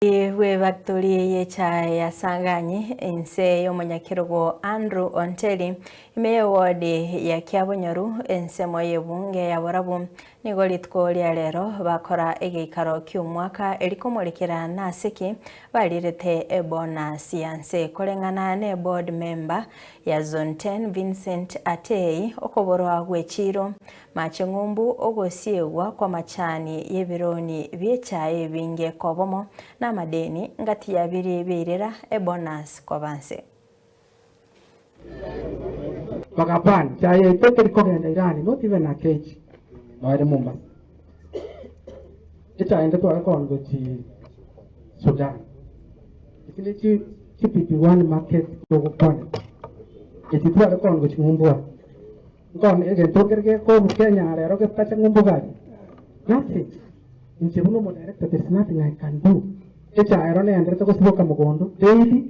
Bw'ebactori y'echae ya Sanganyi inse y'omonyakerogo Andrew Onteri ime y'ewodi ya Kiabonyoru ensemo y'ebunge ya Borabu nigo rituko ria rero bakora egeikaro ki'omwaka eri komorekera nase ki barirete ebonus ya nse koreng'ana ne board member ya Zone 10 Vincent Atei okoborwa gw'echiiro Mache ng'umbu ogosiegwa kw'amachani y'ebironi bi'echae ebinge kobomo, na amadeni, ngati ya biria biairera ebonus koba nse. Bagapan, Chae yaito teri kogenda Irani, not even a kg, noere Mombasa. Echae ende tware kogenda gochi Sudan. Echi ne chi chi PP1 market togokwana. Echi tware kogenda gochi ng'umbu aa. Nkono egento nkere gekobu Kenya rero getache ng'umbu gari. Nothing. Inche buna omo director there is nothing I can do. Echae ero negenderete gosiboka mogondo daily,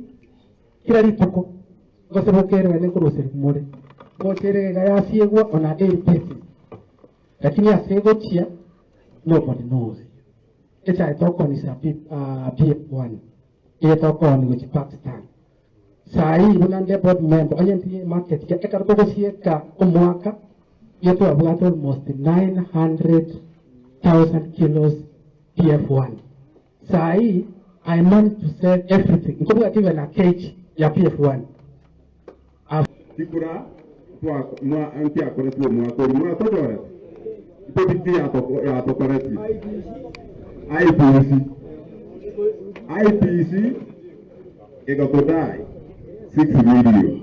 kera rituko ngosiboka ere bene nkoruseria more. Ngocha ere iga yasiegwa on a daily basis. Lakini ase egochia nobody knows. Echae tokonisa PF1 eye tokooni gochia Pakistan. Saii buna nde board member onye ntiri market ya ekero togosieka omwaka nigo twabwate almost 900,000 kilos PF1. Saii I managed to sell everything nkobwate even a cage ya PF1. Chikura ntiakoretwe omwaka oria mwatonyorete, ntobiti yatokoretie IEBC. IEBC egatodai 6 million,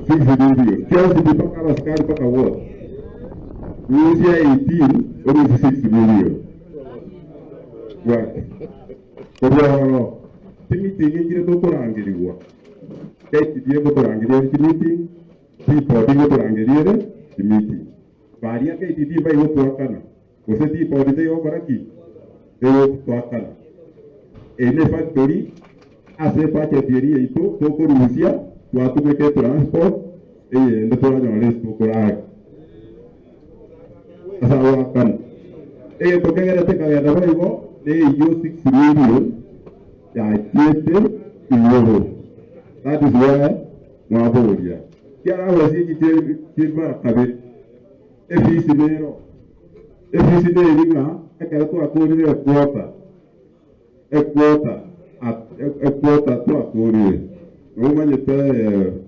6 million chionsi pi mpaka abasikari mpaka wote rusia 18 orusie 6 million bwate korwa ororo chimeeting nchire tokorangerigwa KTDA ngotorangeria ere chimeeting T-board ngotorangeria ere chimeeting baria KTDA mbaigotwakana Gose T-board tegokora ki? Tegotoakana. Eye ne factory ase ebudget eria yaito tokorusia twatumeka etransport eyende twanyora ase tokorara ase agoakana. Egento kegerete kagenda boigo neyio 6 million yachiete igoro. That is why mwaboria. Kiaragosie echi chie mara kabere. Efisi nero. Efisi neri ng'a ekero twakorire equota, equota, equota twakorire, nomanyete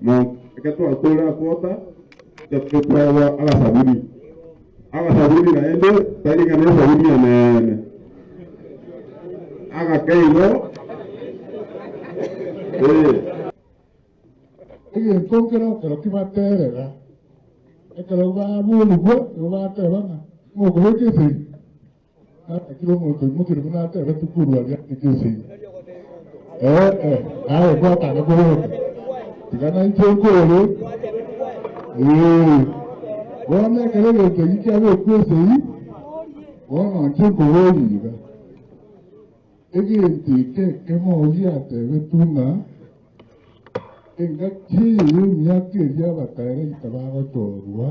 monk, ekero twakorire equota, twaegwa agasabuni, agasabuni naende tari ng'a na esabuni eneene, agake igo eh. Egento nkere ekero kibaterera, ekero baborigwa nigo bateba ng'a mokobeka esegi, natakire omonto oimokire buna atebete korwa aria abeke esegi. Ee, naye gwatanga kobeka, tiga nainche nkore, ee. Bono ekero egento eki kiabekwa esegi, bono inche nkoboria iga. Egento eke ekemo giatebetwe ng'a engaki eye y'emiaka eria abataeragita bagochorwa,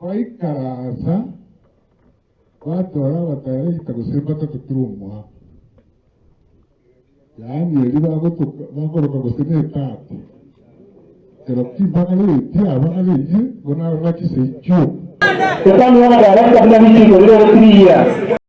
baikaransa bachora abataeragita gose mbatato kera omwaka, yaani eria bagotoka bakoroka gose netati, ekero kimbagaretie abagarerie bono abarora chisegi chioka. Tokwanire abadarekta buna richiko rire 3 years.